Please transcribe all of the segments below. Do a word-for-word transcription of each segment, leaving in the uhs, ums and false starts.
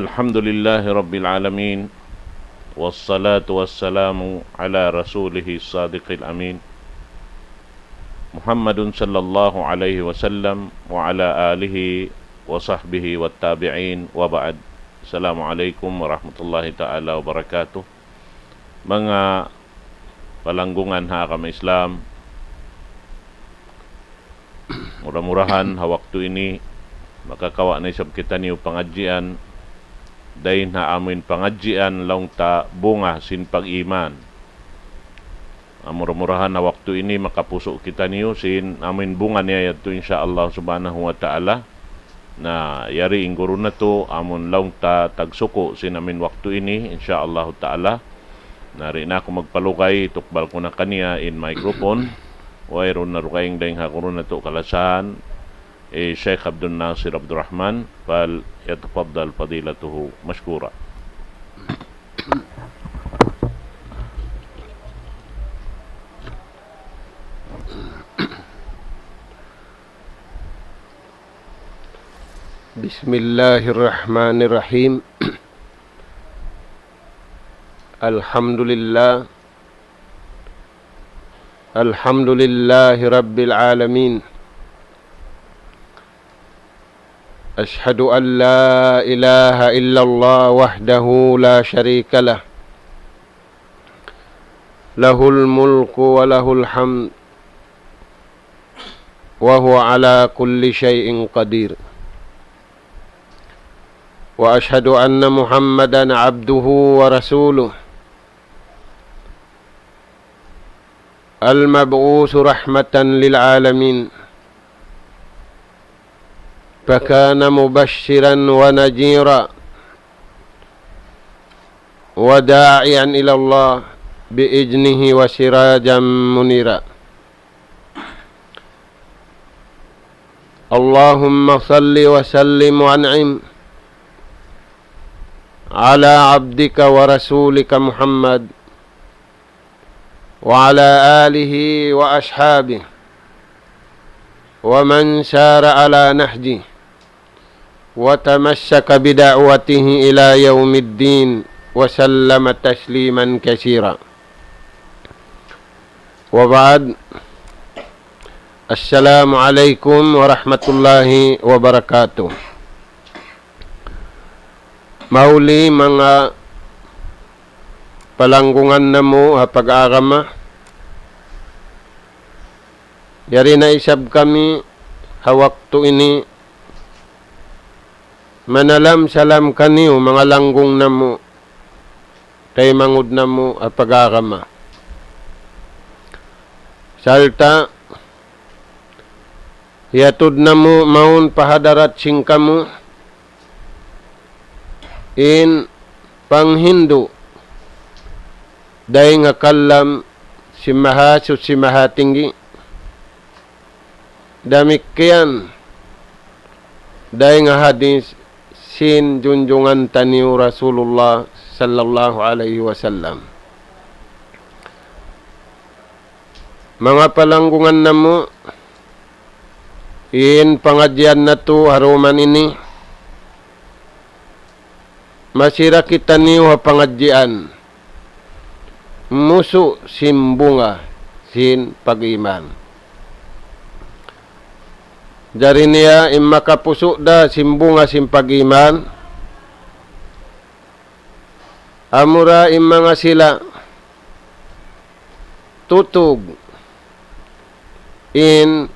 الحمد لله رب العالمين، والصلاة والسلام على رسوله الصادق الأمين، محمد صلى الله عليه وسلم وعلى آله وصحبه والتابعين، وبعد. السلام عليكم ورحمة الله تعالى وبركاته. Manga palanggungan ha agama Islam, mura-murahan ha waktu ini makakawa' na isab kitaniyu pangadjian dayn ha amuin pangadjian laung ta bunga sin pag-iman. Mura-murahan ha waktu ini makapusu' kitaniyu sin amuin bunga niya yadtu, insya Allah subhanahu wa ta'ala. Na yari in guru natu', amun laung ta tagsuku' sin amuin waktu ini, insya Allah ta'ala. Na di' na aku magpalugay, tukbal ku na kaniya in microphone. Wayruun na dugaing dayn ha guru natu' kalasahan, eh, Sheikh Abdul Nasir Abdul Rahman, فليتفضل فضيلته مشكورا. بسم الله الرحمن الرحيم. الحمد لله. الحمد لله رب العالمين. أشهد أن لا إله إلا الله وحده لا شريك له، له الملك وله الحمد، وهو على كل شيء قدير. وأشهد أن محمدا عبده ورسوله، المبعوث رحمة للعالمين، فكان مبشرا ونذيرا وداعيا إلى الله بإذنه وسراجا منيرا. اللهم صل وسلم وأنعم على عبدك ورسولك محمد وعلى آله وأصحابه ومن سار على نهجه وتمسك بدعوته إلى يوم الدين وسلم تسليما كثيرا. وبعد. السلام عليكم ورحمة الله وبركاته. Mahuli manga palanggungan namu' ha pag-agama, yari na isab kami ha waktu ini manalam-salam kaniyu manga langgung namu', taymanghud namu' ha pag-agama. Sarta' hiyatud namu' mawn pa hadarat sin kamu in panghindu' dayn ha kalam sin Mahasuchi Mahatinggi, damikkiyan dayn ha hadis sin junjungan taniyu Rasulullah sallallahu alayhi wasallam. Manga palanggungan namu', in pangadjian natu' ha duman ini, masi da kitaniyu ha pangadjian musu' sin bunga sin pag-iman. Jari niya in makapusu' da sin bunga sin pag-iman, amura in manga sila tutug in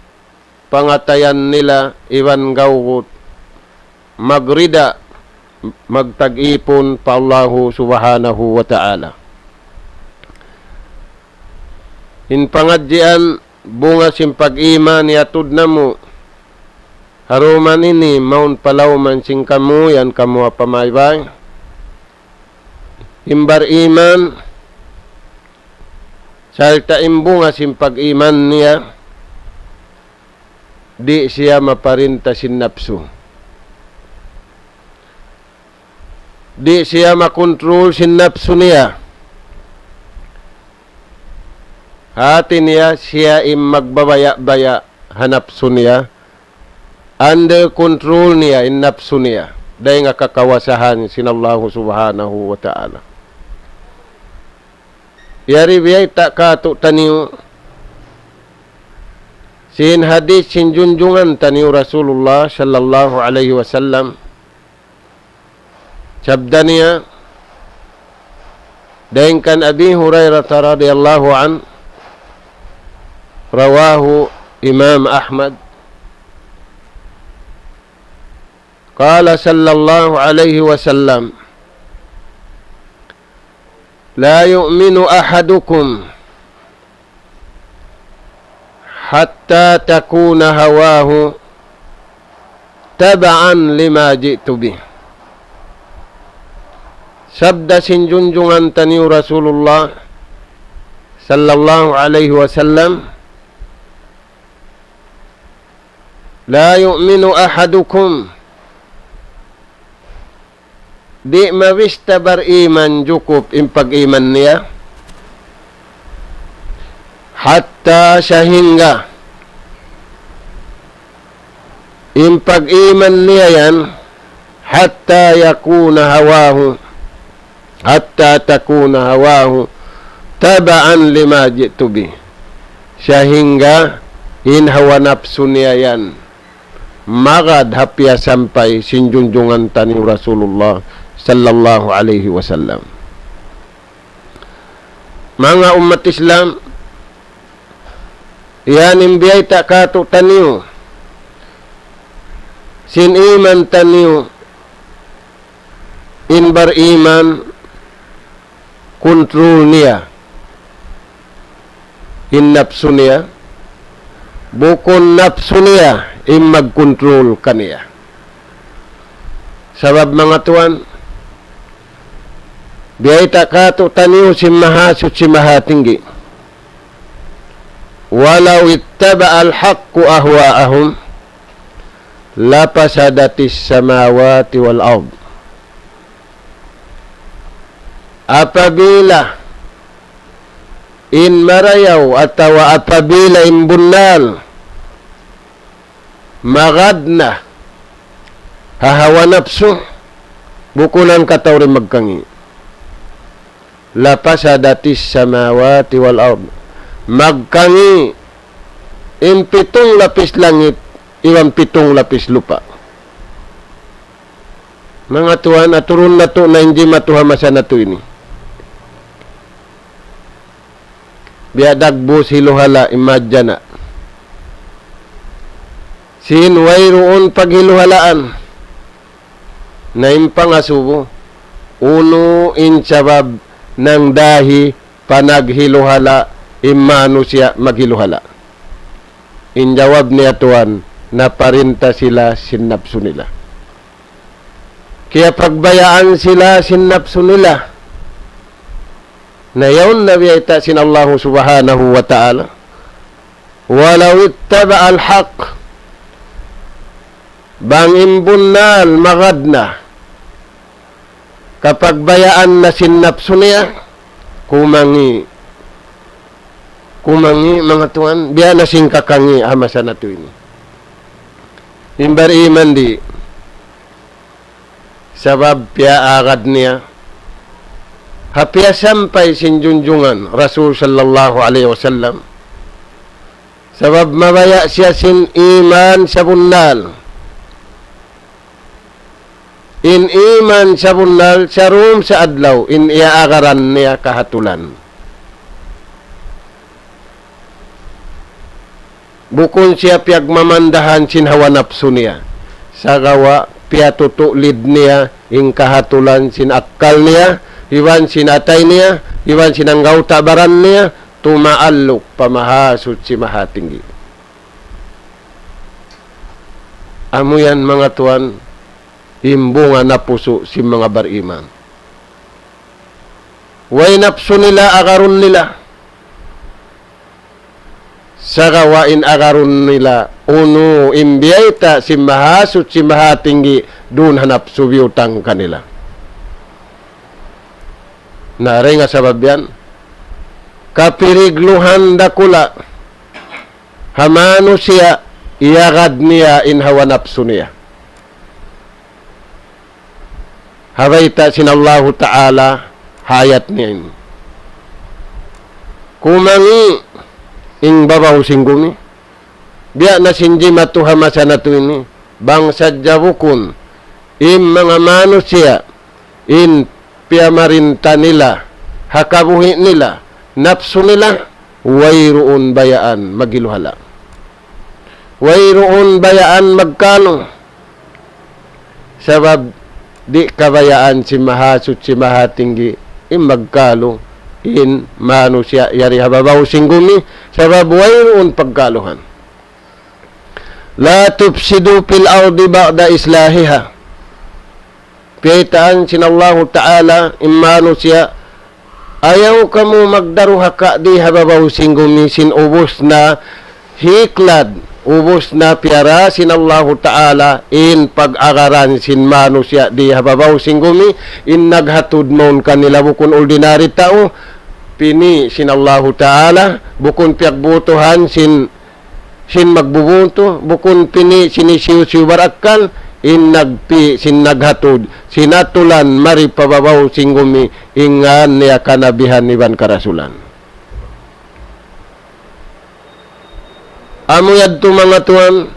pangatayan nila iban gawgut magrida, magtag-ipun pa Allahu Subhanahu wa Ta'ala. In pangadjian bunga sin pag-iman hiyatud namu' ha duman ini mawn pa lawm sin kamu, yan kamu ha pamaybay. In bar-iman, sarta' in bunga sin pag-iman niya, di' siya maparinta sin napsu. Di' siya makontrol sin napsu niya. Hati niya, siya in magbabaya'-baya' ha napsu niya. Under control niya in napsu niya. dayn ha kakawasahan sin Allahu Subhanahu wa Ta'ala. Yari biyayta' kātu'niyu sin hadith sin junjungan taniyu Rasulullah sallallahu alayhi wasallam. Sabda niya, dayn kan Abi Hurairah radiyallahu anhu, رواه الإمام أحمد، قال صلى الله عليه وسلم: لا يؤمن أحدكم حتى تكون هواه تبعا لما جئت به. Sabda sin junjungan taniyu Rasulullah sallallahu alayhi wasallam, لا يؤمن أحدكم, di' mabista bariman jukup in pag-iman niya, hatta, sahingga in pag-iman niya yan, حتى يكون هواه، حتى تكون هواه تبعا لما جئت به. Sahingga in hawa napsu niya yan magad ha piyasampay sin junjungan taniyu Rasulullah sallallahu alayhi wasallam. Manga ummat Islam, yan in biyayta' kātu'niyu sin iman taniyu, in bariman, kontrol niya in napsu niya, bukun napsu niya in magkontrol kaniya. Sabab manga tuwan, biyayta' kātu'niyu sin Mahasuchi Mahatinggi, ولو اتبع الحق أهواءهم لفسدت السماوات والأرض. Apabila in marayaw atawa apabila in bunnal magad na ha hawa napsu, bukun hangkatau di' magkangi'. لفسدت السماوات والأرض. Magkangi' in pitung lapis langit iban pitung lapis lupa'. Manga tuwan, aturun natu' na in jimatu ha masa natu' ini. Biya' dagbus hiluhala' in majana. Sin wayruun paghiluhalaan. Na in pangasubu, unu in sabab nangdahi panaghiluhala' in manusiya' maghiluhala'. In jawab niya tuwan, naparinta sila sin napsu nila. Kiyapagbayaan sila sin napsu nila. Na yaun na biyayta' sin Allahu Subhanahu wa Ta'ala, ولو اتبع الحق, bang in bunnal magad na, kapagbayaan na sin napsu niya, kumangi', kumangi' manga tuwan, biya' na sin kakangi' ha masa natu' ini. In bariman di', sabab piyaagad niya ha piyasampay sin junjungan Rasul sallallahu alayhi wasallam. Sabab mabaya' siya sin iman sabunnal. In iman sabunnal, sarum sa adlaw in iyaagaran niya kahatulan. Bukun siya piyagmamandahan sin hawa napsu niya. Sagawa' piyatutuklid niya in kahatulan sin akkal niya, iban sin atay niya, iban sin anggawta' baran niya, tumaalluk pa Mahasuchi Mahatinggi. Amu yan manga tuwan, in bunga napusu' sin manga bariman. Way napsu nila agarun nila. Sagawa' in agarun nila, unu in biyayta' sin Mahasuchi Mahatinggi duun ha napsu biyutang kanila. Na dayn ha sabab yan, kapirigluhan dakula' ha manusiya' iyagad niya in hawa napsu niya. ha bayta' sin Allahu Ta'ala ha ayat niya ini. Kumangi' in babaw sin gumi. Biya' na sin jimatu ha masa natu' ini. Bang sadja bukun in manga manusiya' in piyamarinta nila, ha kabuhi' nila, napsu nila, wayruun bayaan magiluhala. Wayruun bayaan magkalu. Sabab di' kabayaan sin Mahasuchi Mahatinggi in magkalu in manusiya' yari ha babaw sin gumi, sabab wayruun pagkaluhan. لا تفسدوا في الأرض بعد إصلاحها. Piyaytaan sin Allahu Ta'ala in manusiya', ayaw kamu magdaruhaka di ha babaw sin gumi sin ubus na hiklad, ubus na piyara sin Allahu Ta'ala in pag-agaran sin manusiya' di ha babaw sin gumi, in naghatud mawn kanila bukun ordinary tau, pini' sin Allahu Ta'ala, bukun piyagbutuhan sin sin magbubutu, bukun pini' sin hisiyu-siyu barakkal, in nagpi' sin naghatud, sin atulan mari pa babaw sin gumi, in ngan niya kanabihan iban karasulan. Amu yadtu manga tuwan,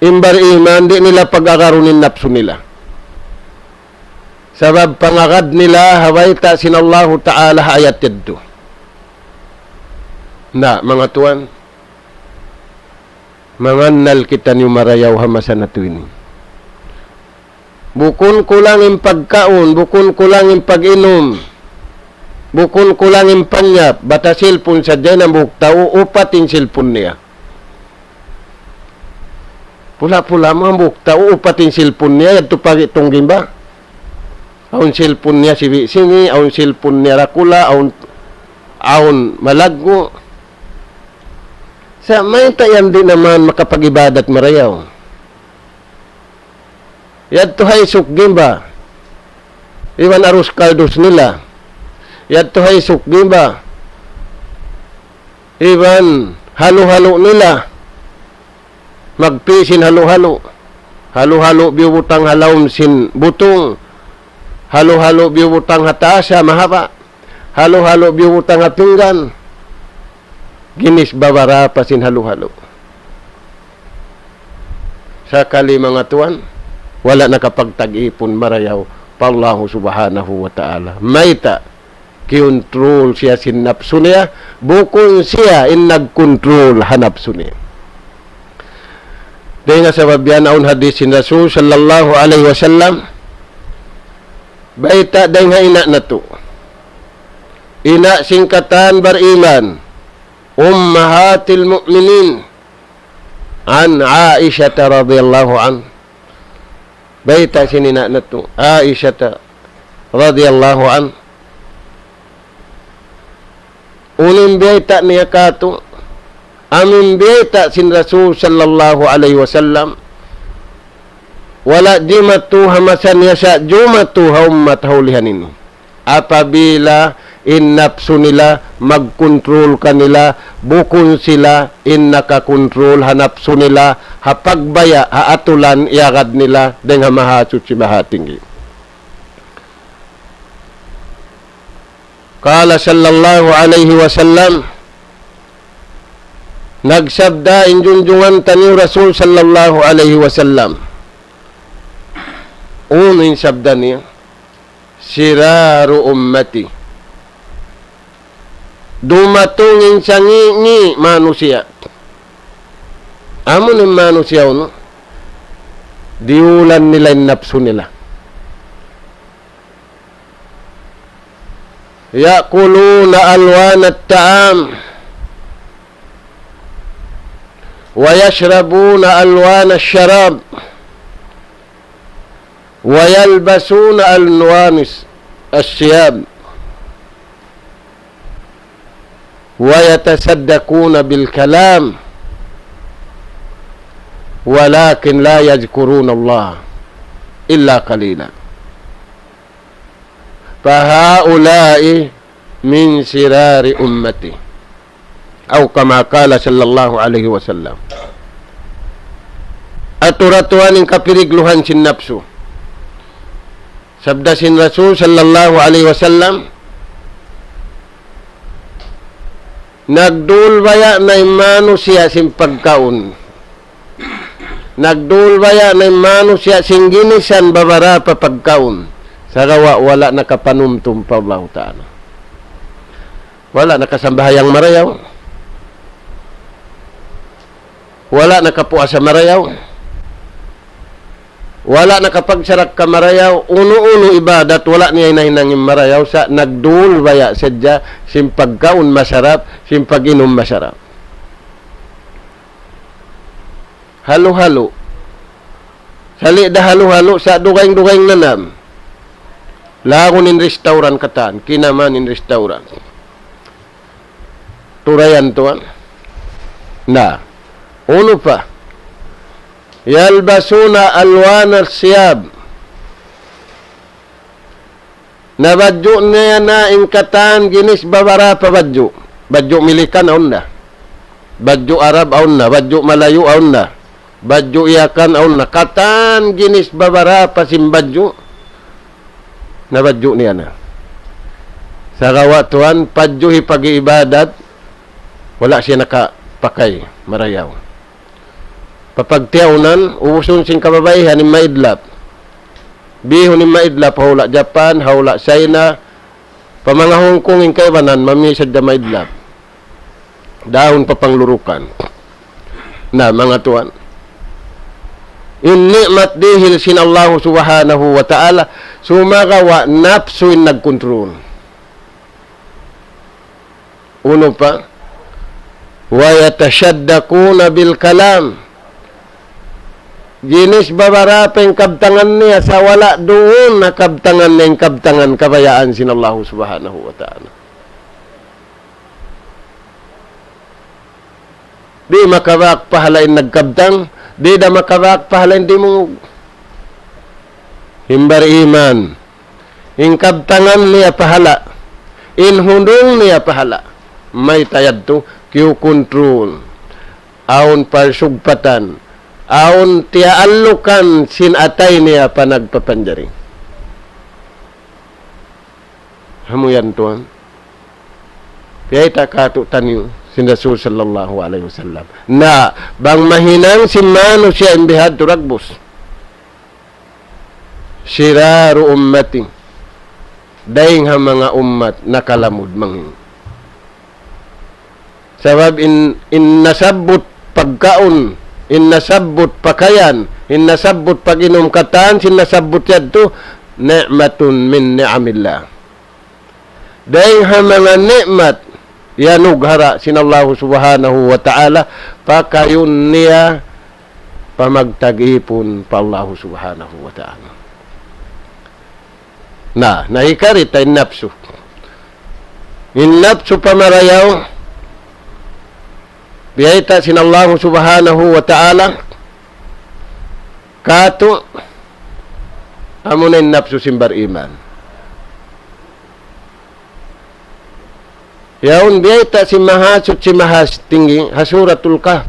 in bariman, di' nila pag-agarun in napsu nila. Sabab pangagad nila ha bayta' sin Allahu Ta'ala ha ayat yadtu. Na, manga tuwan, mangannal kitaniyu marayaw ha masa natu' ini. Bukun kulang in pagkaun, bukun kulang in pag-inum, bukun kulang in panyap, bat ha cellphone sadja in hambuuk tau, upat in cellphone niya. Pula-pula mu hambuuk tau, upat in cellphone niya, yadtu pa gitung gimba. Awn cellphone niya sibi'-sibi', awn cellphone niya dakula', awn, awn malaggu'. Sa' mayta' yan di' na man makapag-ibadat marayaw. Yadtu ha isuk gimba, iban arus kaldus nila. Yadtu ha isuk gimba, iban halu-halu nila. Magpi' sin halu-halu. Halu-halu biyubutang ha lawm sin butung. Halu-halu biyubutang ha taas, ha mahaba'. Halu-halu biyubutang ha pinggan. Ginis babarapa sin halu-halu. Sakali manga tuwan, wala' nakapagtag-ipun marayaw pa Allahu Subhanahu wa Ta'ala. Mayta'? Kiyuntrul siya sin napsu niya, bukun siya in nagkuntrul ha napsu niya. Dayn ha sabab yan awn hadis sin Rasul sallallahu alayhi wasallam, bayta' dayn ha ina' natu'. Ina' sin katan bariman, أمهات المؤمنين، عن عائشة رضي الله عنها. Bayta' sin ina' natu', Aisha radiyallahu anha. Unu in biyayta' niya kātu', amu in biyayta' sin Rasul sallallahu alayhi wasallam, wala' jimatu ha masa niya sa' jumatu ha ummat ha ulihan ini. Apabila in napsu nila magkuntrul kanila, bukun sila in nakakuntrul ha napsu nila, ha pagbaya', ha atulan iyagad nila dayn ha Mahasuchi Mahatinggi. قال صلى الله عليه وسلم, nagsabda in junjungan taniyu Rasul sallallahu alayhi wasallam. Unu in sabda niya? شرار أمتي. Dumatung in sangi'-ngi' manusiya'. Amu in manusiya' unu? Diyulan nila in napsu nila. يأكلون ألوان الطعام ويشربون ألوان الشراب ويلبسون ألوان الثياب ويتصدقون بالكلام ولكن لا يذكرون الله إلا قليلا. فهؤلاء من شرار أمتي. أو كما قال صلى الله عليه وسلم. Atur-aturan in kapirigluhan sin napsu. Sabda sin Rasul sallallahu alayhi wasallam, nagdul baya' na in manusiya' sin pagkaun. Nagdul baya' na in manusiya' sin ginisan babarapa pagkaun. Sagawa' wala' nakapanumtum pa Allahu Ta'ala. Wala' nakasambahayang marayaw. Wala' nakapuasa marayaw. Wala' nakapagsarakka marayaw. Unu-unu ibadat, wala' niya hinahinang in marayaw sa' nagdul baya' sadja sin pagkaun masarap, sin pag-inum masarap. Halu-halu. Sali' da halu-halu sa' dugaing-dugaing nanam. Lagun in restaurant katan, kinaman in restaurant. Turayan tuwan. Na. Unu pa? يلبسون ألوان الثياب. Na badju' niya na in katan ginis babarapa badju'. Badju' Milikan awn na. Badju' Arab awn na. Badju' Malayu awn na. Badju' Yakan awn na. Katan ginis babarapa sin badju'. Na badju' niya na. Sagawa' tuwan, padju' hipag-iibadat, wala' siya nakapakay, marayaw. Papagtiyaunan, ubusun sin kababaihan in maidlap. Bihun in maidlap, ha hula' Japan, ha hula' China, pa manga Hong Kong in kaibanan, mami sadja maidlap. Dahun pa panglurukan. Na, manga tuwan. In ni'mat dihil sin Allahu Subhanahu wa Ta'ala, sumagawa' napsu in nagkontrol. Unu pa? ويتصدقون بالكلام. Ginis babarapa in kabtangan niya, sa' wala' duun na kabtangan niya in kabtangan kabayaan sin Allahu Subhanahu wa Ta'ala. Di' makabak pahala in nagkabtang, di' da makabak pahala in dimungug. In bariman. In kabtangan niya pahala. In hundung niya pahala. Mayta' yadtu, kiyukuntrul. Awn parsugpatan. Awn tiyaallukan sin atay niya pa nagpapanjari. Amu yan tuwan. Piyayta' kātu'niyu sin Rasul sallallahu alayhi wasallam. Na, bang mahinang sin manusiya' in bihadtu dagbus. شرار أمتي. Dayng ha manga ummat nakalamud mangin. Sabab in, in nasabbut pagkaun, in nasabbut pakayan, in nasabbut pag-inum katan, sin nasabbut yadtu, نعمة من نعم الله. Dayng ha manga ni'mat, iyanughara' sin Allahu Subhanahu wa Ta'ala, pakayun niya pamagtag-ipun pa Allahu Subhanahu wa Ta'ala. Na, nahikari ta in napsu. In napsu pamarayaw, biyayta' sin Allahu Subhanahu wa Ta'ala, kātu', amuna in napsu sin bariman. Yaun biyayta' sin Mahasuchi Mahatinggi, ha Suratul Kahf.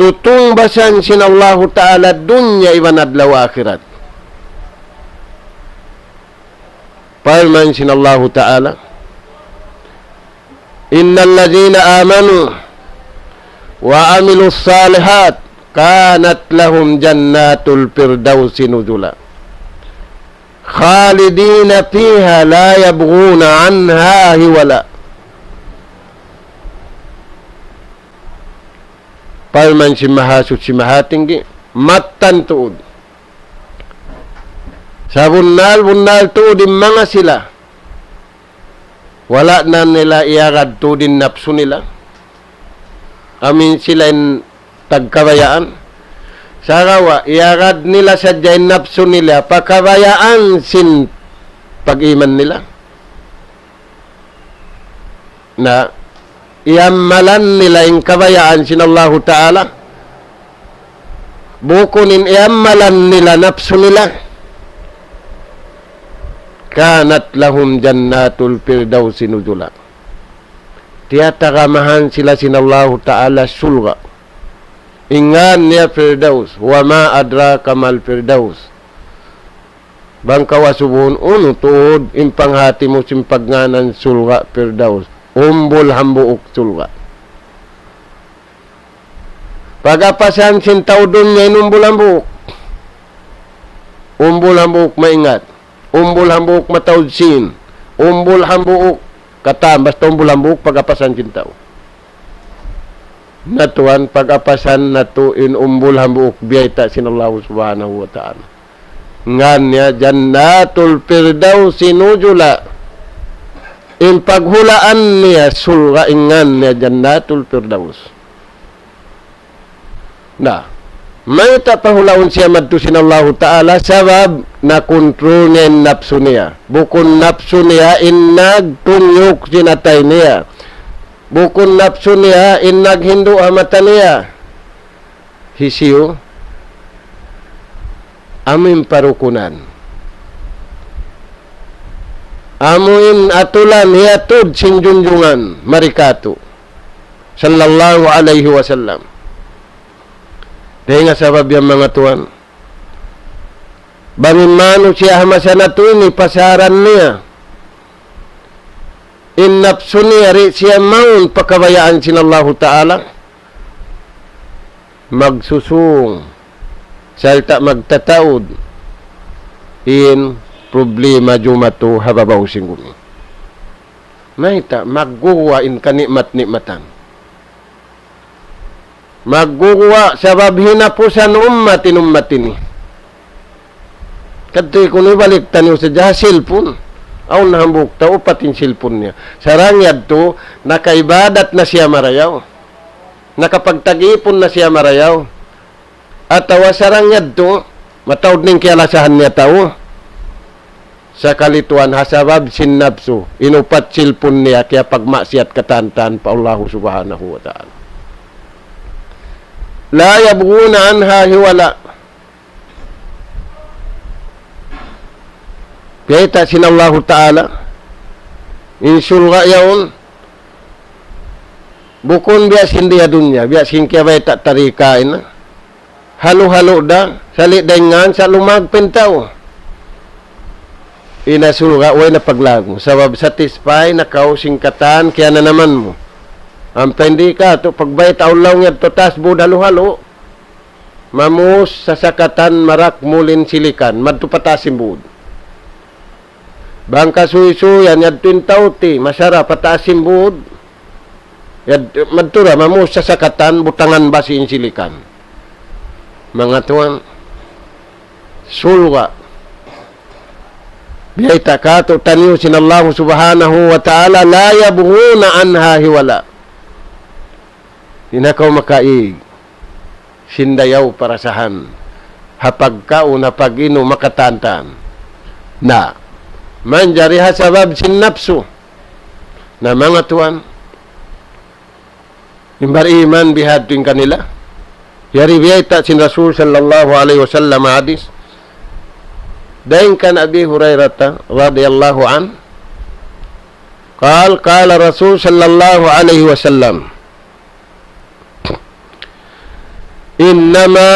Tutungbasan sin Allahu Ta'ala dunya iban adlaw akhirat. Parman sin Allahu Ta'ala, إن الذين آمنوا وعملوا الصالحات كانت لهم جنات الفردوس نزلا خالدين فيها لا يبغون عنها حولا. Parman sin Mahasuchi Mahatinggi, mattan tuud. Sabunnal-bunnal tuud in manga sila. Wala' na nila iyagad tuud in napsu nila. Amin sila in tagkabayaan. Sagawa', iyagad nila sadja in napsu nila, pa kabayaan sin pag-iman nila. Na, iyammalan nila in kabayaan sin Allahu Ta'ala. Bukun in iyammalan nila napsu nila. كانت لهم جنات الفردوس نزلا. Tiyatagamahan sila sin Allahu Ta'ala surga'. In ngan niya Firdaus. وما أدراك ما الفردوس. Bang kaw asubuhun, unu tuud in panghati mu sin pagngānan surga' Firdaus. Umbul hambuuk surga'. Pag-apasan sin tau dunya in umbul hambuuk. Umbul hambuuk maingat. Umbul hambuuk mataud sīn. Umbul hambuuk katan, basta umbul hambuuk pag-apasan sin tau. Na tuwan, pag-apasan natu' in umbul hambuuk biyayta' sin Allahu Subhanahu wa Ta'ala. Ngān niya Jannatul Firdausi nuzula. In paghulaan niya surga' in ngān niya Jannatul Firdaus. Na, mayta' pahulaun siya madtu sin Allahu Ta'ala? Sabab nakontrol niya in napsu niya. Bukun napsu niya in nagtunyuk sin atay niya. Bukun napsu niya in naghindu' ha mata niya. Hisiyu? Amu in parukunan. Amu in atulan hiyatud sin junjungan mari kātu'. Sallallahu alayhi wasallam. Dayn ha sabab yan, manga tuwan. Bang in manusiya' ha masa natu' ini pasaran niya in napsu niya, di' siya mawn pa kabayaan sin Allahu Ta'ala, magsusūng, sarta' magtataud in problema jumatu ha babaw sin gumi. Mayta', magguwa' in kani'mat-ni'matan. Magguwa' sabab hinapusan ummat in ummat ini. Kadtu kunu' ibalik taniyu sadja ha cellphone. Awn hambuuk tau upat in cellphone niya. Sarang yadtu, nakaibadat na siya marayaw. Nakapagtag-ipun na siya marayaw. Atawa sarang yadtu, mataud na in kiyalasahan niya tau. Sakali tuwan ha sabab sin napsu, in upat cellphone niya kiyapagmaksiyat katan-katan pa Allahu Subhanahu wa Ta'ala. لا يبغون عنها حولا. Biyayta' sin Allahu Ta'ala, in surga' yaun, bukun biya' sin di ha dunya, biya' sin kiyabayta' tarika ina. Halu-halu da, sali' dayn ngan sa' lumag pa in tau. In ha surga', way na paglagu. Sabab satisfy na kaw sin katan kiyananaman mu. Ampa in di' kātu', pagbayta' laung yadtu taas bud halu-halu. Mamus sasakatan marak mulin silikan, madtu pa taas sin bud. Bang kasuysuyan yadtu in tau ti, masara pa taas sin bud. Yad-, madtu ra, mamus sasakatan, butangan basi in silikan. Manga tuwan, surga'. Biyayta' kātu'niyu sin Allahu Subhanahu wa Ta'ala, لا يبغون عنها حولا. Di' na kaw makaig sin dayaw parasahan. Ha pagkaun, ha pag-inum, ha katan-katan. Na, manjari ha sabab sin napsu. Na, manga tuwan, in bariman bihadtu in kanila. Yari biyayta' sin Rasul sallallahu alayhi wasallam hadis. Dayn kan Abi Hurairata radiyallahu anhu. قال، قال رسول صلى الله عليه وسلم، إنما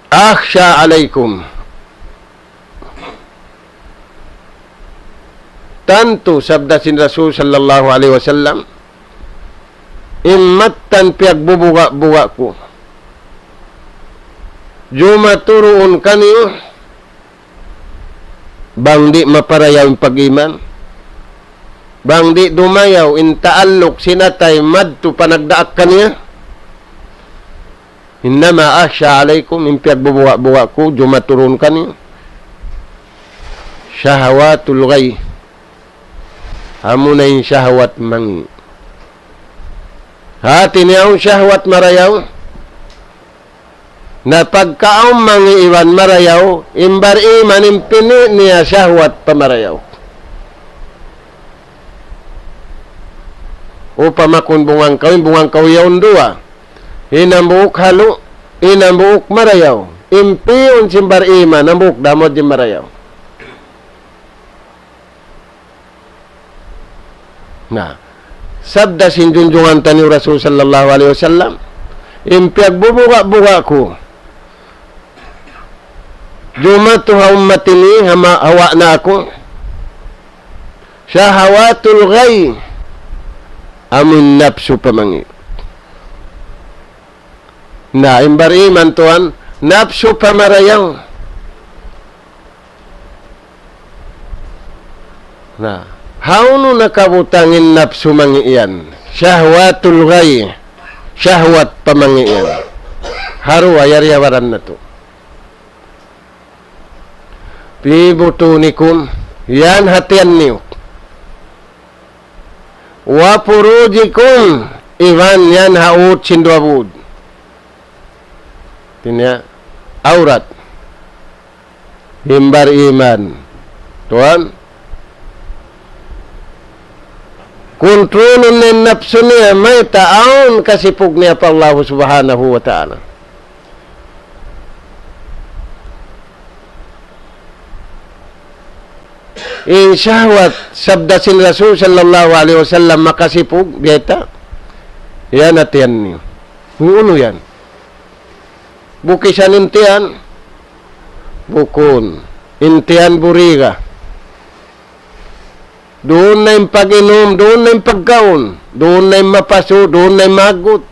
أخشى عليكم. Tantu, sabda sin Rasul sallallahu alayhi wasallam, in mattan piyagbubuga'-buga' ku. Jumatu duun kaniyu, bang di' maparayaw in pag-iman, bang di' dumayaw in taalluk sin atay madtu pa nagdaak kaniya. إنما أخشى عليكم, in piyagbubuga'-buga' ku, jumatu duun kaniyu, شهوات الغي. Amuna in shahwat mangi'. Hati niya awn shahwat marayaw. Na pagka awn mangi' iban marayaw, in bariman in pini' niya shahwat pa marayaw. Upama kun bungangkawi, in bungangkawi yaun duwa. In hambuuk halu', in hambuuk marayaw. In piyun sin bariman, hambuuk damud in marayaw. Na, sabda sin junjungan taniyu Rasul sallallahu alayhi wasallam, in piyagbubuga'-buga' ku, Jumatu ha ummat ini, ha ma-, hawa na aku. Shahawatul ghay. Amun napsu pamangi'. Na, in bariman tuwan, napsu pamarayaw. Na, hawnu nakabutang in napsu mangi' yan? Shahwatul ghay, shahwat pamangi' yan. Haru, yari ha baran natu'. Fi butunikum, yan ha tiyan niyu. Wa furujikum, iban yan ha ut sin duwa būd. Hāti niya, awrat. In bariman. Tuwan. Kontrolun niya in napsu niya, mayta', awn kasipug niya pa Allah Subhanahu wa Ta'ala. In shahwat, sabda sin Rasul sallallahu alayhi wasallam, makasipug, biyayta'. Yan ha tiyan niyu. Unu yan? Bukisan in tiyan? Bukun. In tiyan buriga. Duun na in pag-inum, duun na in pagkaun, duun na in mapasu', duun na in magut,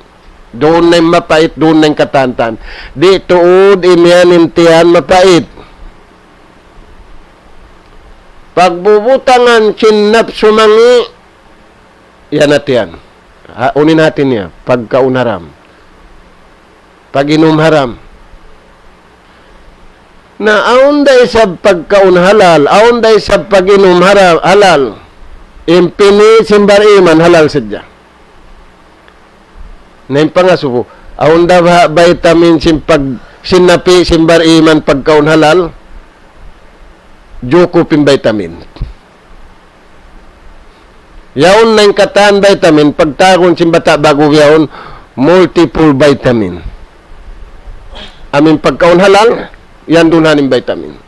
duun na in mapait, duun na in katantan. Di' tuud imiyan in tiyan mapait. Pagbubutangan sin napsu mangi', yan na tiyan. Ha, unu in hāti niya, pagkaun haram. Pag-inum haram. Na, awn da isab pagkaun halal, awn da isab pag-inum hara-, halal. In pini' sin bariman halal sadja. Na in pangasubu, awn da ba vitamin sin pag-, sin napi' sin bariman pagkaun halal? Jukup in vitamin. Yaun na in katan vitamin, pagtawagun sin bata' ba'gu yaun, multiple vitamin. Amu in pagkaun halal, yan duun han in vitamin.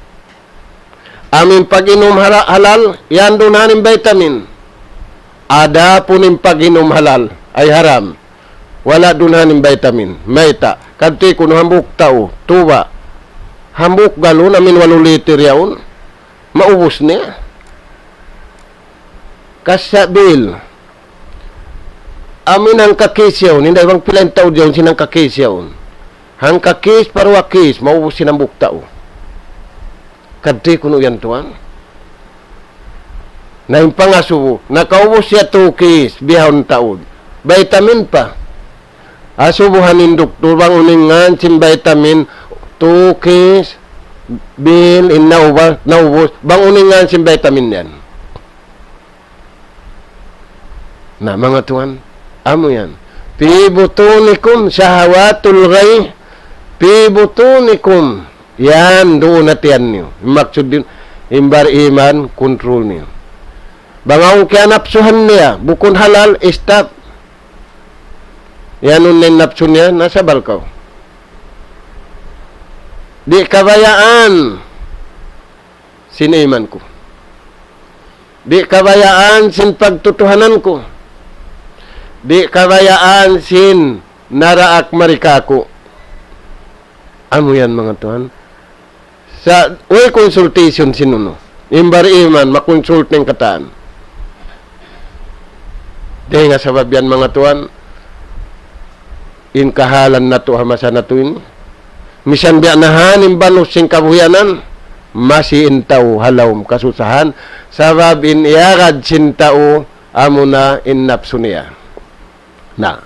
Amu in pag-inum hala-, halal, yan duun han in vitamin. Adapun in pag-inum halal, ay haram. Wala' duun han in vitamin. Mayta', kadtu kunu' hambuuk tau, tuba'. Hambuuk galun, amu in walu liter yaun. Maubus niya. Kasa' bil. Amu in hangka case yaun, hinda' bang pila in tau yaun sin hangka case yaun. Hangka case, pa duwa case, maubus sin hambuuk tau. Kadtu kunu' yan tuwan. Na in pangasubu, nakaubus siya two case, bihaun taud. Vitamin pa. Asubuhan in duktur, bang unu in ngan sin vitamin, two case, bil, in naubus, naubus, bang unu in ngan sin vitamin yan. Na, manga tuwan, amu yan. في بطونكم شهوات الغي في بطونكم. Yan, duun ha tiyan niyu. Maksud duun, in bariman, control niyu. Bang awn kiyanapsuhan niya, bukun halal, stop. Yan unu in napsu niya, nasabal kaw. Di' kabayaan sin iman ku. Di' kabayaan sin pagtutuhanan ku. Di' kabayaan sin naraak mari kāku'. Amu yan, manga tuwan. Sa', way consultation sin unu. In bariman, ma-consult in katan. Dayn ha sabab yan, manga tuwan, in kahalan natu' ha masa natu' ini. Misan biya' na han in banus sin kabuhianan, masi in tau ha lawm kasusahan, sabab in iyagad sin tau, amuna in napsu niya. Na,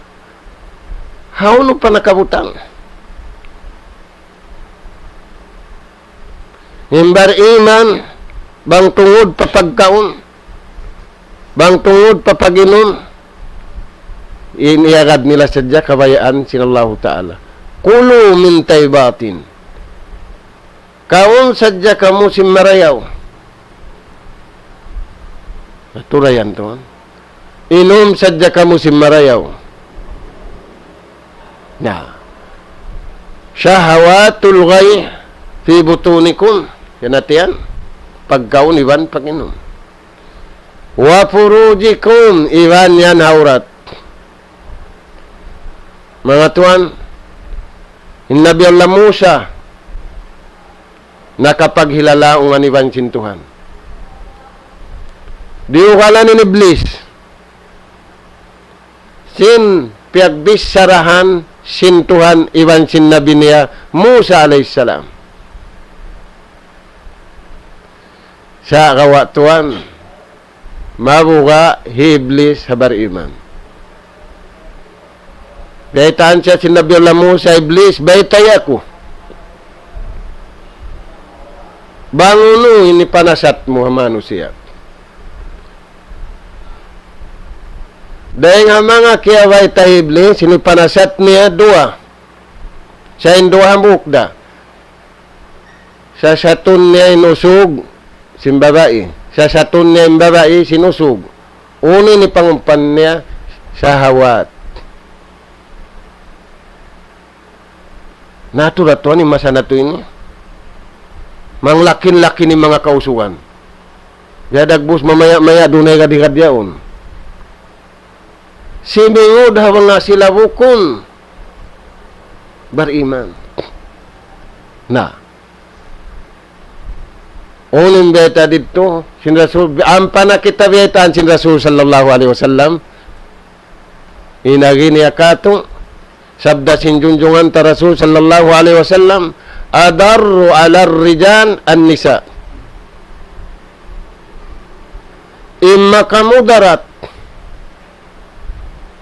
hawnu pa nakabutang? In bariman, bang tungud pa pagkaun, bang tungud pa pag-inum, in iyagad nila sadja kabayaan sin Allahu Ta'ala. كلوا من طيبات. Kaun sadja kamu sin marayaw. Tulayan tuwan. Inum sadja kamu sin marayaw. Na. شهوات الغي في بطونكم. Yan hāti yan. Pagkaun iban pag-inum. وفروجكم, iban yan awrat. Manga tuwan, in Nabi Allah Musa, nakapaghilala ungan iban sin Tuhan. Diyugalan in Iblis sin piyagbicharahan sin Tuhan iban sin Nabi niya Musa alayhis salam. Sa' kawa' tuwan, mabuga' hi Iblis ha bariman. Biyaytaan siya sin Nabi Allah Musa, "Iblis, baytai aku. Bang unu in panasat mu ha manusiya'?" Dayng ha manga kiyabayta' hi Iblis, in panasat niya duwa. Sa' in duwa hambuuk da. Sasatun niya in usug sin babai. Sasatun niya in babai sin usug. Unu in pangumpan niya? Sahawat. Natural tuwan in masa natu' ini. Manglakin-lakin in manga kausugan. Biya' dagbus mamaya-maya duun na higad-higad yaun. Simingud ha manga sila bukun bariman. Na. Unu in bayta' didtu sin Rasul, ampa na kita biyaytaan sin Rasul sallallahu alayhi wasallam. In agi niya katu', sabda sin junjungan ta Rasul sallallahu alayhi wasallam, "أضر على الرجال النساء." In makamudarat,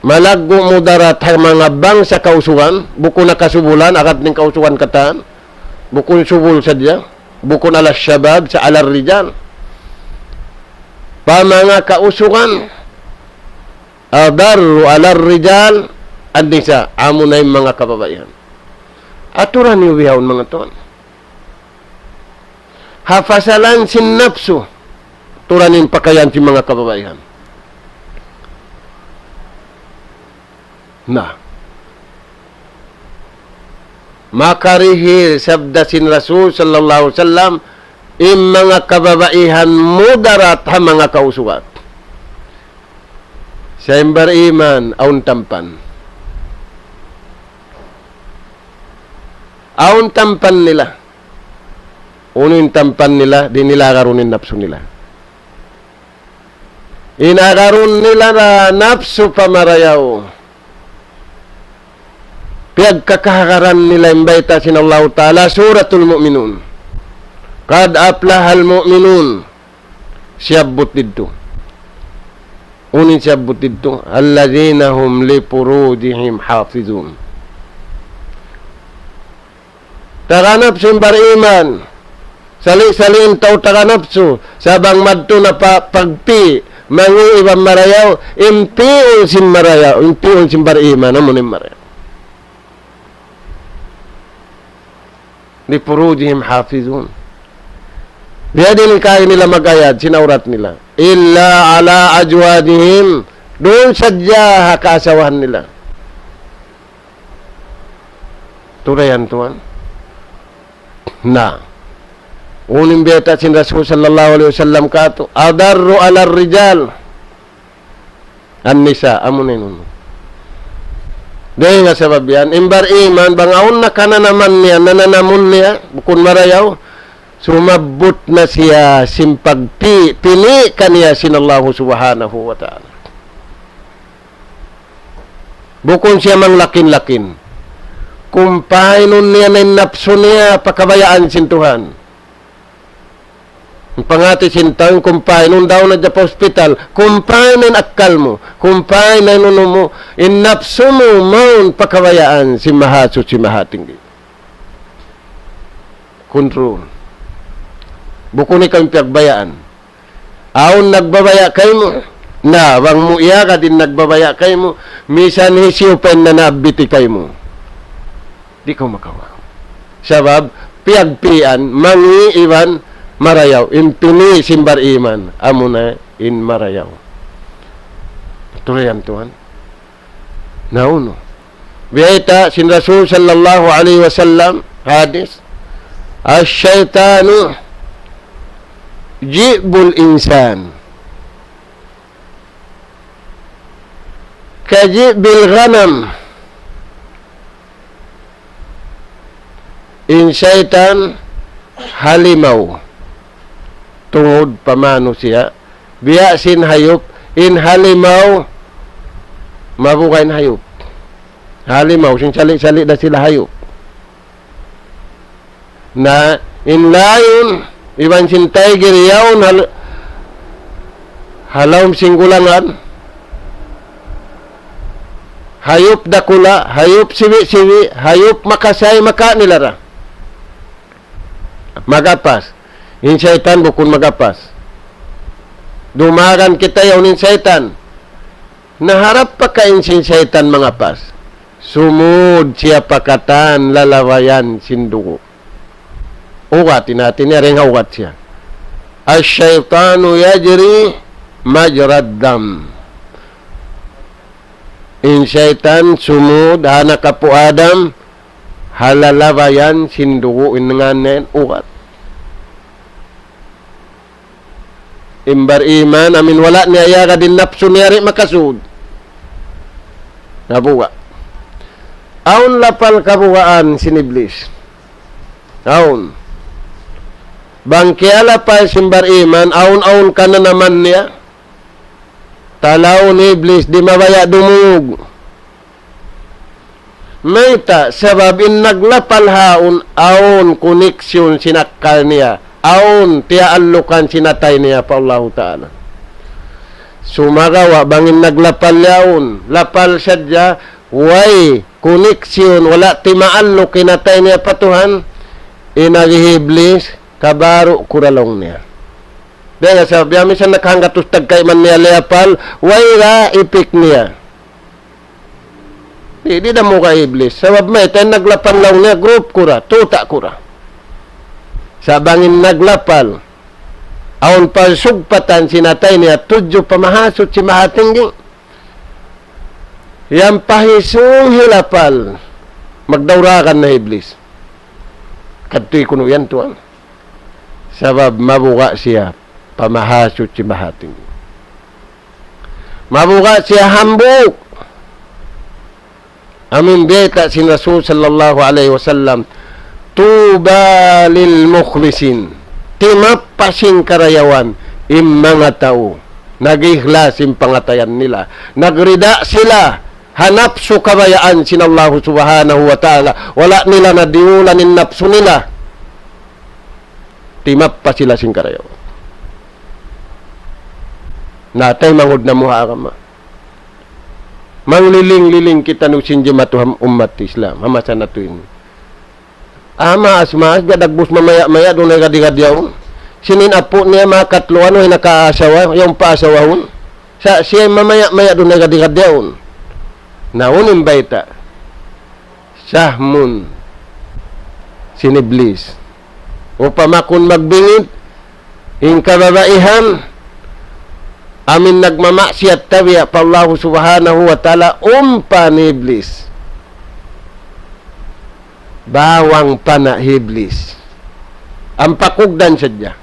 malaggu' mudarat ha manga bangsa kausugan, bukun ha kasubulan, agad in kausugan katan, bukun subul sadja, bukun على الشباب, sa' على الرجال. Pa manga kausugan, أضر على الرجال النساء. Amuna in manga kababaihan. Aturan niyu bihaun manga tuwan. Ha pasalan sin napsu, aturan in pakayan sin manga kababaihan. Na. Makarihil sabda sin Rasul sallallahu alayhi wasallam, in manga kababaihan mudarat ha manga kausugan. Sa' in bariman, awn tampan. Awn tampan nila. Unu in tampan nila, di' nila agarun in napsu nila. In agarun nila na napsu pa marayaw. Piyagkakahagaran nila in bayta' sin Allahu Ta'ala, Suratul Mu'minun. قد أفلح المؤمنون. Siyabbut didtu. Unu in siyabbut didtu? الذين هم لفروجهم حافظون. Taga napsu in bariman. Sali'-sali' in tau taga napsu. Sa' bang madtu na pa pagpi', mangi' iban marayaw, in pi'un sin marayaw, in pi'un sin bariman, amu in marayaw. لفروجهم حافظون. Biya' diin in kaagi nila mag-ayad sin awrat nila. إلا على أزواجهم. Duun sadja ha kaasawahan nila. Tulayan tuwan. Na. Unu in bayta' sin Rasul sallallahu alayhi wasallam katu', أضر على الرجال النساء, amu na in unu. Dayn ha sabab yan, in bariman, bang awn na kananaman niya, nananamun niya, bukun marayaw, sumabbut na siya sin pagpi-, pini' kaniya sin Allahu Subhanahu wa Ta'ala. Bukun siya manglakin-lakin. Kumpaynun niya na in napsu niya pa kabayaan sin Tuhan. Pangati sin tau, kumpaynun daw na dya pa hospital, kumpay na in akkal mu, kumpay na in unu mu, in napsu mu, mawn pa kabayaan sin Mahasuchi Mahatinggi. Control. Bukun ikaw in piyagbayaan. Awn nagbabaya' kaymu. Na, bang mu iyagad in nagbabaya' kaymu, misan hisiyu pa in nanabbiti kaymu. Di' kaw makawa'. Sabab, piyagpian, mangi' iban marayaw. In pini' sin bariman, amuna in marayaw. Tulayan tuwan. Na unu. Biyayta' sin Rasul sallallahu alayhi wasallam, hadis, الشيطان جئب الإنسان كجئب الغنم. In saytan, halimaw tungud pa manusiya'. Biya' sin hayup, in halimaw, mabuga' in hayup. Halimaw, sin sali'-sali' da sila hayup. Na in lion, iban sin tiger yaun hal-, ha lawm sin gulangan, hayup dakula', hayup siwi'-siwi', hayup makasay, makawa' nila ra. Magapas. In saytan bukun magapas. Dumagan kita yaun in saytan. Na harap pa kain sin saytan mangapas. Sumud siya pa katan lalabayan sin dugu'. Ugat, in hati niya dayn ha ugat siya. الشيطان يجري مجرى الدم. In saytan sumud ha anak apu' Adam, ha lalabayan sin dugu', in ngan niya yan ugat. In bar-iman, amin wala' niya iyagad in napsu niya, di' makasud. Nabuga'. Awn lapal kabugaan sin Iblis. Awn. Bang kiyalapal sin bar-iman, awn-awn kananaman niya. Talaun Iblis, di' mabaya' dumungug. Mayta', sabab in naglapal ha yaun, awn koneksyon sin akkal niya, awn tiyaallukan sin atay niya pa Allahu Ta'ala. Sumagawa' bang in naglapal yaun, lapal sadja, way koneksyon, wala' timaalluk in atay niya pa Tuhan, in agi hi Iblis, kabaru' ku ra laung niya. Dayn ha sabab, biya' misan nakahanggatus tagkayman niya liyapal, way ra ipik niya. Di', di' da muga' Iblis. Sabab mayta', in naglapal laung niya, group ku ra, tuta' ku ra. Sa' bang in naglapal, awn pa sugpatan sin atay niya, tudju pa Mahasuchi Mahatinggi. Yan pa hisūng hilapal, magdauragan na Iblis. Kadtuy kunu' yan tuwan. Sabab mabuga' siya pa Mahasuchi Mahatinggi. Mabuga' siya hambuuk. Amu in bayta' sin Rasul sallallahu alayhi wasallam, طوبى للمخلصين. Timappas in karayawan in manga tau nag-ikhlas in pangatayan nila. Nagrida sila ha napsu kabayaan sin Allahu Subhanahu wa Ta'ala. Wala' nila na diyulan in napsu nila. Timappas sila sin karayawan. Na, taymanghud namu' ha agama. Mangliling-liling kitaniyu sin jimatu ha ummat Islam, ha masa natu' ini. Ama, asma, asma, dagbus mamaya'-maya', duun na igad-igad yaun. Sin in apu' niya makatluan, way nakaasawa, yaun pa asawahun. Sa' siya mamaya'-maya', duun na igad-igad yaun. Na, unu in bayta'? Sahmun sin Iblis. Upama kun magbingit in kababaihan, amin nagmamaksiyat tabiya' pa Allahu Subhanahu wa Ta'ala, umpa ni Iblis. Bawang pana' hi Iblis. Ampa kugdan sadja.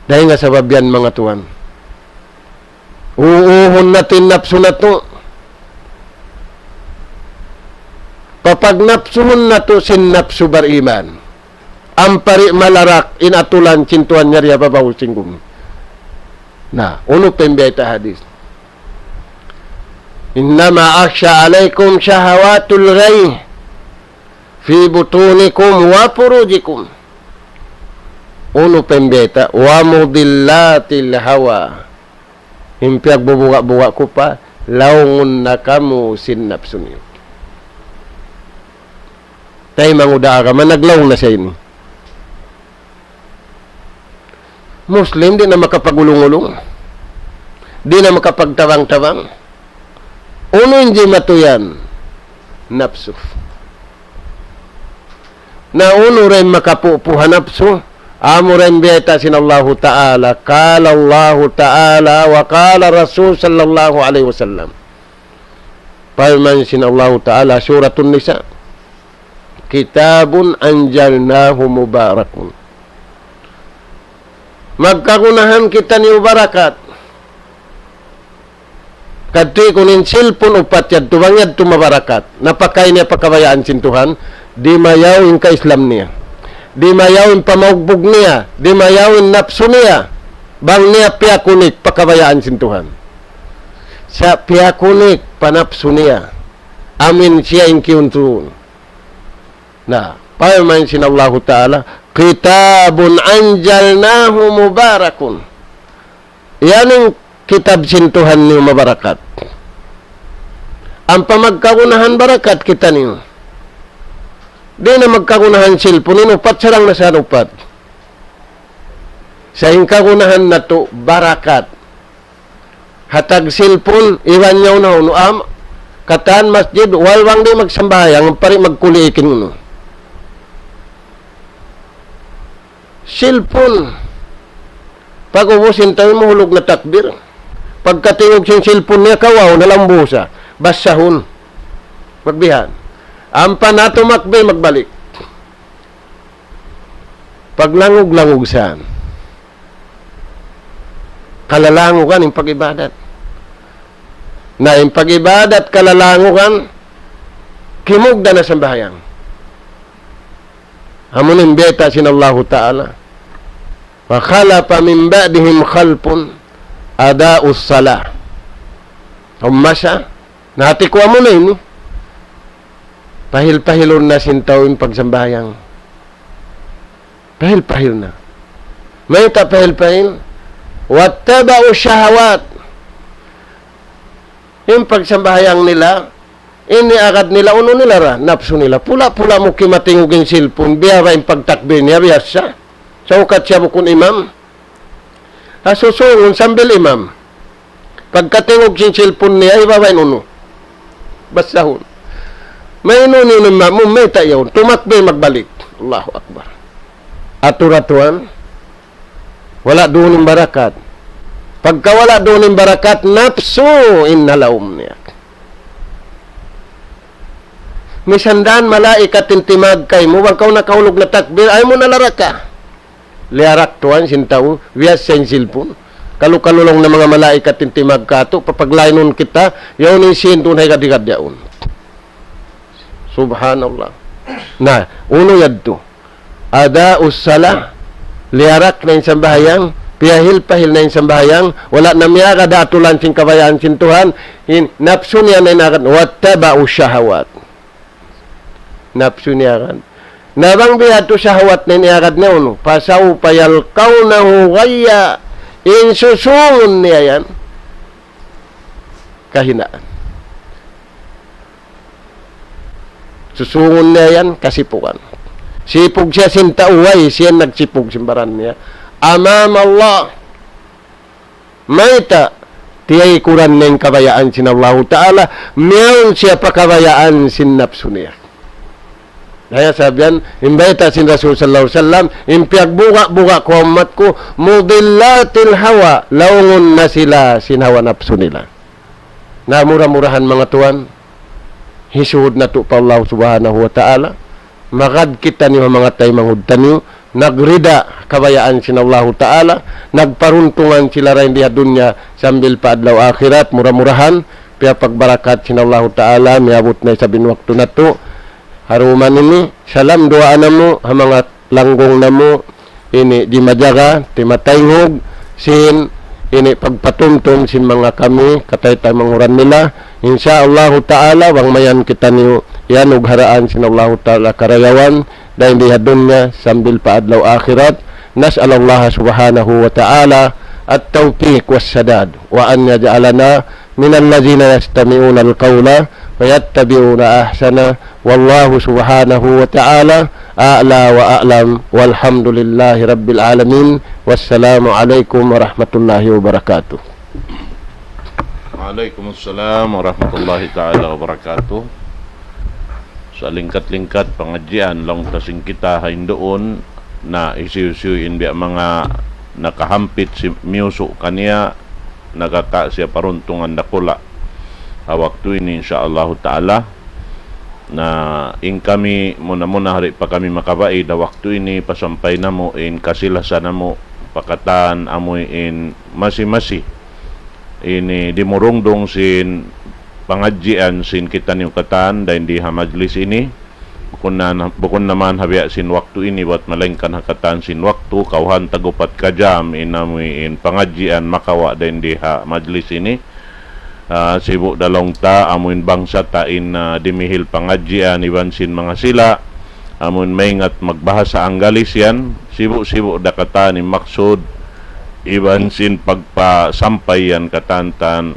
Dayn ha sabab yan, manga tuwan. Uuhun natu' in napsu natu'. Papagnapsuhun natu' sin napsu bar-iman. Ampa di' malarak in atulan sin Tuhan yari ha babaw sin gumi. Na, unu pa in bayta' hadis? إنما يخشى عليكم شهوات الغي في بطونكم وفروجكم. Unu pa in bayta'? ومضلات الهوى. In piyagbubuga'-buga' ku pa, laungun na kamu sin napsu niyu. Taymanghud ha agama, naglaung na sa ini. Muslim, di' na makapagulung-ulung. Di' na makapagtabang-tabang. Unu in jimatu yan? Napsu. Na unu ra in makapupu' ha napsu? Amu ra in bayta' sin Allahu Ta'ala. قال الله تعالى وقال الرسول صلى الله عليه وسلم. Parman sin Allahu Ta'ala, Suratun Nisa, كتاب أنزلناه مبارك. Magkagunahan kitaniyu barakat. Kadtu kun in cellphone upat yadtu, bang yadtu mabarakat. Napakay niya pa kabayaan sin Tuhan, dimayaw in ka-Islam niya. Dimayaw in pamaugbug niya, dimayaw in napsu niya, bang niya piyakunik pa kabayaan sin Tuhan. Sa' piyakunik pa napsu niya, amuin siya in kiyuntuun. Na, parman sin Allahu Ta'ala, كتاب أنزلناه مبارك. Yan in kitab sin Tuhan niyu mabarakat. Ampa magkagunahan barakat kitaniyu. Di' na magkagunahan cellphone, in upat sarang na sa upat. Sa' in kagunahan natu' barakat. Ha tag cellphone, iban niya unu-unu am, katan masjid, wal bang di' magsambahayang, pari magkuli ikin unu. Cellphone. Pag-ubus in tau mahulug na takbir. Pagkatingug sin cellphone niya, kawaun, nalambusa. Basahun. Magbihan. Ampa na tumakbir, magbalik. Paglangug-langug sa. Kalalangugan in pag-ibadat. Na in pag-ibadat kalalangugan, kimugdan na sambahayang. Amu in bayta' sin Allahu Ta'ala. فخلف من بعدهم خلف أضاعوا الصلاة. Ummasa, nati ku amu na ini. Pahil-pahilun na sin tau in pagsambahayang. Pahil-pahil na. Mayta' pahil-pahil? واتبعوا الشهوات. In pagsambahayang nila, ini agad nila, unu nila ra, napsu nila. Pula-pula mu kimatingug in cellphone, biya' ba in pagtakbir niya, biyasa. Sa' ukat siya bukun imam. Ha susungun sambil imam. Pagkatingug sin cellphone niya, iba ba in unu. Basahun. Mayta' in unu in imam mu, mayta' yaun. Tumakbir magbalik. Allahu Akbar. Atur-aturan. Wala' duun in barakat. Pagka wala' duun in barakat, napsu in nalaum niya. Misan dan malaikat in timagkay mu, bang kaw nakahulug na takbir, ayaw mu na laraka. Liyarak tuwan sin tau, biyasa in cellphone. Kalu-kalu laung na manga malaikat in timagkatu', papaglaynun kita, yaun in sin tun hay gad-gad yaun. Subhanallah. Na, unu yadtu. أضاعوا الصلاة, liyarak na in sambahayang, piyahil-pahil na in sambahayang, wala' na miyagad ha atulan sin kabayaan sin Tuhan, in napsu niya na in agad, واتبعوا الشهوات. Napsu niya agad. Na bang biyadtu shahwat na in iyagad niya unu, فسوف يلقونه غيا. In susungun niya yan, kahinaan. Susungun niya yan, kasipugan. Sipug siya sin tau, way, siya nagsipug sin baran niya. أمام الله. Mayta', tiyaykuran niya in kabayaan sin Allahu Ta'ala, miyawn siya pa kabayaan sin napsu niya. Kaya sabihan, in bayta' sin Rasul sallallahu alayhi wasallam, in piyagbuga'-buga' ku ummat ku, مضلات الهوى, laungun na sila sin hawa napsu nila. Na mura-murahan manga tuwan, hisuhud natu' pa Allah Subhanahu wa Ta'ala, magad kitaniyu ha manga taymanghud taniyu, nagrida kabayaan sin Allahu Ta'ala, nagparuntungan sila dayn di ha dunya sambil pa adlaw akhirat, mura-murahan, piyapagbarakat sin Allahu Ta'ala, miyabut na isab in waktu natu', ha duman ini, salam duwaa namu', ha manga langgung namu', ini di majaga, di mataynghug, sin ini pagpatumtum sin manga kami, kataytay manguran nila. Insya Allahu Ta'ala, bang mayan kitaniyu, iyanugharaan sin Allahu Ta'ala karayawan, dayn di ha dunya, sambil pa adlaw akhirat. نسأل الله سبحانه وتعالى التوفيق والسداد، وأن يجعلنا من الذين يستمعون القول فيتبعون أحسنه. والله سبحانه وتعالى أعلى وأعلم، والحمد لله رب العالمين، والسلام عليكم ورحمة الله وبركاته. Wa alaykum assalam warahmatullahi ta'ala wabarakatuh. Sa' lingkat-lingkat pangadjian laung ta sin kita ha induun, na hisiyu-siyu in biya' manga nakahampit sin miyusu' kaniya, nagkaka' siya paruntungan dakula' ha waktu ini, insya Allahu ta'ala. Na in kami muna-muna, di' pa kami makabaid ha waktu ini, pasampay namu' in kasi-lasa namu' pa katan amuin masi-masi ini dimurungdung sin pangadjian sin kitaniyu katan dayn di ha majlis ini. Bukun na, bukun na man ha biya' sin waktu ini, bat malaingkan ha katan sin waktu, kawhaan tag-upat ka jam in amuin pangadjian makawa' dayn di ha majlis ini. Ah, sibu' da laung ta, amuin bangsa ta in, ah, dimihil pangadjian iban sin manga sila, amuin maingat magbahasa Anggalis yan, sibu'-sibu' da katan in maksud, iban sin pagpasampay yan katantan,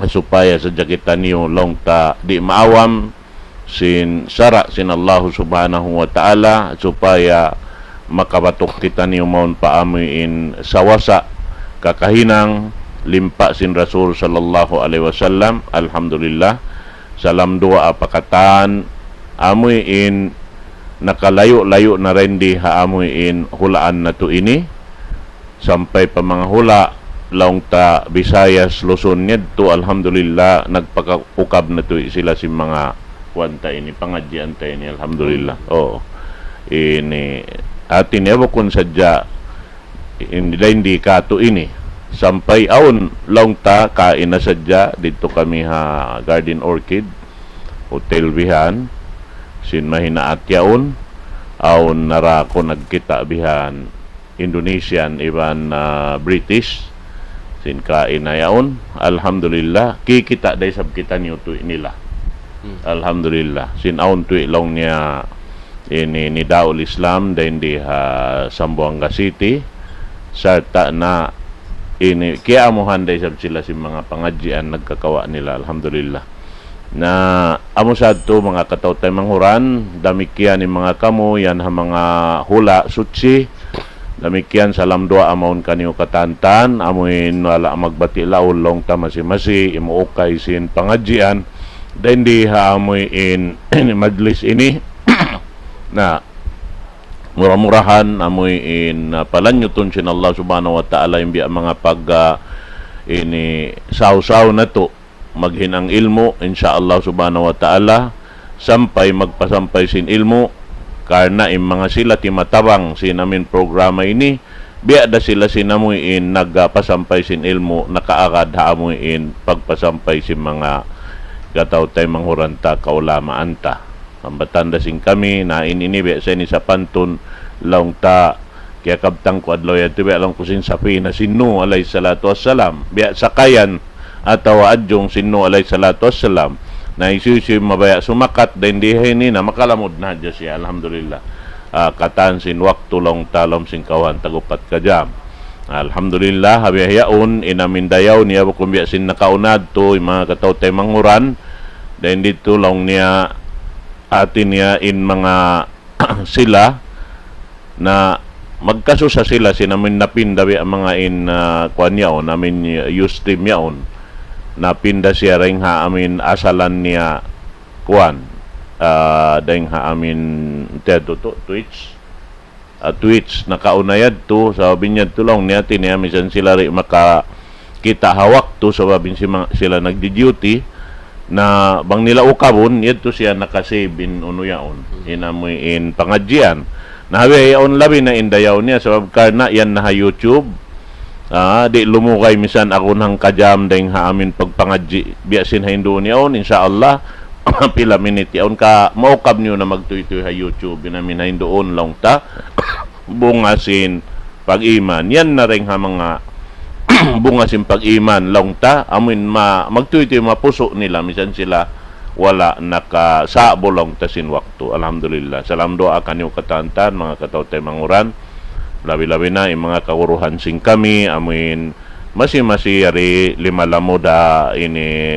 supaya sadja kitaniyu laung ta di' maawam, sin sara' sin Allahu Subhanahu wa Ta'ala, supaya makabatuk kitaniyu mawn pa amuin sawasa kakahinang limpa' sin Rasul sallallahu alayhi wasallam. Alhamdulillah. Salam duwaa pa katan amuin nakalayu'-layu' na dayn di ha amuin hulaan natu' ini. Sampay pa manga hula', laung ta Visayas, Luzon, yadtu, alhamdulillah, nagpakaukab na tuwi' sila sin manga kuwan ta ini, pangadjian ta ini, alhamdulillah. Oo. Ini, hati niya bukun sadja, in-, dayn di katu' ini. Sampay awn, laung ta, kain na sadja, didtu kami ha Garden Orchid, Hotel bihan, sin mahinaat yaun, awn nara ku nagkita' bihan, Indonesian iban, ah, British, sin kain na yaun. Alhamdulillah, kikita' da isab kitaniyu tuwi' nila. Hmm. Alhamdulillah. Sin awn tuwi' laung niya ini Nidaul Islam, dayn di ha Zamboanga City, sarta' na ini, kiyaamuhan da isab sila sin manga pangadjian nagkakawa' nila. Alhamdulillah. Na, amu sadtu manga kataw-taymanghuran, damikkiyan in manga kamu, yan ha manga hula' suchi, damikkiyan salam duwaa mawn kaniyu katantan, amuin wala' magbati' laung ta masi-masi, imuukay sin pangadjian, dayn di ha amuin majlis ini, na, mura-murahan, amuin, ah, palanyutun sin Allah Subhanahu wa Ta'ala in biya' manga pag, ah, ini saw-saw natu'. Maghinang ilmu', insya Allah Subhanahu wa Ta'ala, sampay magpasampay sin ilmu', karna' in manga sila timatabang sin amin programa ini, biya' da sila sin amuin nagpasampay sin ilmu', nakaagad ha amuin pagpasampay sin manga kataw-taymanghuran ta, kaulamaan ta. Hambatan da sin kami, na in ini biya' sa ini sapantun, laung ta, kiyakabtang ku adlaw yadtu, biya' laung ku sin sapina sin Nuh alayhi salatu wassalam. Biya' sakayan atawa adjung sin Nuh alayhi salatu wassalam. Na hisiyu-siyu mabaya' sumakat, dayn di ha ini na makalamud na hadja siya, alhamdulillah. Ah, katan sin waktu laung ta lawm sin kawhaan tag-upat ka jam. Alhamdulillah, ha biya' yaun, in amin dayaw niya bukun biya' sin nakauna yadtu, in manga kataw-taymanghuran, dayn didtu laung niya, hati niya in manga sila, na magkasusa sila sin amin napinda biya' manga in, ah, kuwan yaun, amin Ustream yaun. Napinda siya dayn ha amin asalan niya kuwan, ah, dayn ha amin tiyatutu, Twitch. Ah, Twitch, nakauna yadtu, sabab in yadtu laung niya, hati niya, misan sila di' makakita' ha waktu, sabab in si ma-, sila nagdi-duty, na bang nila ukabun, yadtu siya naka-save in unu yaun, in amuin pangadjian. Na ha biya' yaun labi na in dayaw niya, sabab karna' yan na ha YouTube, ah, di' lumugay misan agun hangka jam dayn ha amin pagpangadji', biya' sin ha hinduun yaun, insya Allah, pila minit yaun ka, maukab niyu na magtuytuy ha YouTube, in amin ha hinduun laung ta, bunga sin pag-iman. Yan na dayn ha manga bunga sin pag-iman, laung ta, amuin ma-, magtuytuy mapusu' nila, misan sila wala' nakasa'bu laung ta sin waktu. Alhamdulillah. Salam duwaa kaniyu katantan, manga kataw-taymanghuran. Labi-labi na, in manga kaguruhan sin kami, amuin masi-masi yari lima lamud ha ini,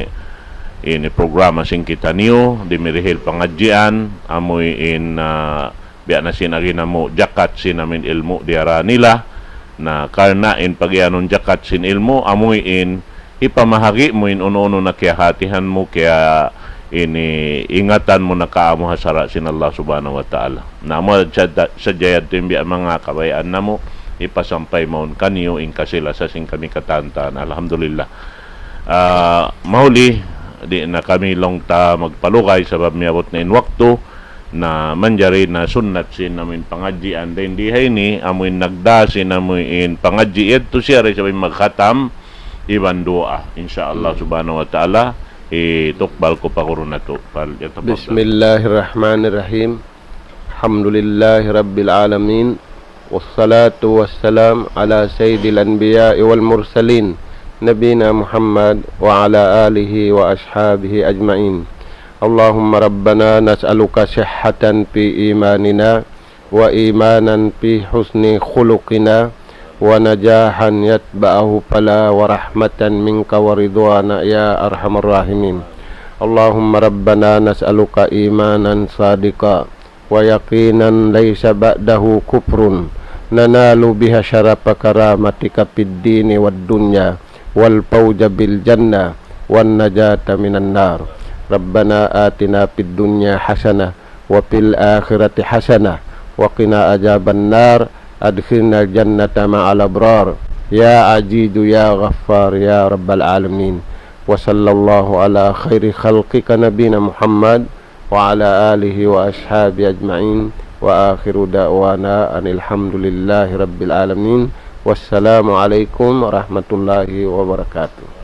ini programa sin kitaniyu, dimirihil pangadjian, amuin, ah, biya' na sin agi namu' jakat sin amin ilmu' diyara nila. Na karna' in pagiyanun jakat sin ilmu', amuin hipamahagi' mu in unu-unu na kiyahatihan mu, kiya ini ingatan mu na kaamu ha sara' sin Allah Subhanahu wa Ta'ala. Na amu sadja, sadja yadtu in biya' manga kabayaan namu', hipasampay mawn kaniyu in kasilasa sin kami katantan. Alhamdulillah. Ah, mahuli, di' na kami laung ta magpalugay sabab miyabut na in waktu, na manjari na sunnat sin amuin pangadjian dayn di ha ini, amuin nagdā sin amuin pangadji' yadtu siya da isab in magkhatam iban duwaa, insya Allah Subhanahu wa Ta'ala. Itukbal ku pa guru natu'. فليتفضل. بسم الله الرحمن الرحيم. الحمد لله رب العالمين. والصلاة والسلام على سيد الأنبياء والمرسلين نبينا محمد وعلى آله وأصحابه أجمعين. اللهم ربنا نسألك صحة في إيماننا وإيمانا في حسن خلقنا ونجاحا يتبعه فلاحا ورحمة منك ورضوانا يا أرحم الراحمين. اللهم ربنا نسألك إيمانا صادقا ويقينا ليس بعده كفر ننال بها شرف كرامتك في الدين والدنيا والفوز بالجنة والنجاة من النار. ربنا آتنا في الدنيا حسنة وفي الآخرة حسنة وقنا عذاب النار. أدخلنا الجنة مع الأبرار يا عزيز يا غفار يا رب العالمين. وصلى الله على خير خلقك نبينا محمد وعلى آله وأصحابه أجمعين. وآخر دعوانا أن الحمد لله رب العالمين. والسلام عليكم ورحمة الله وبركاته.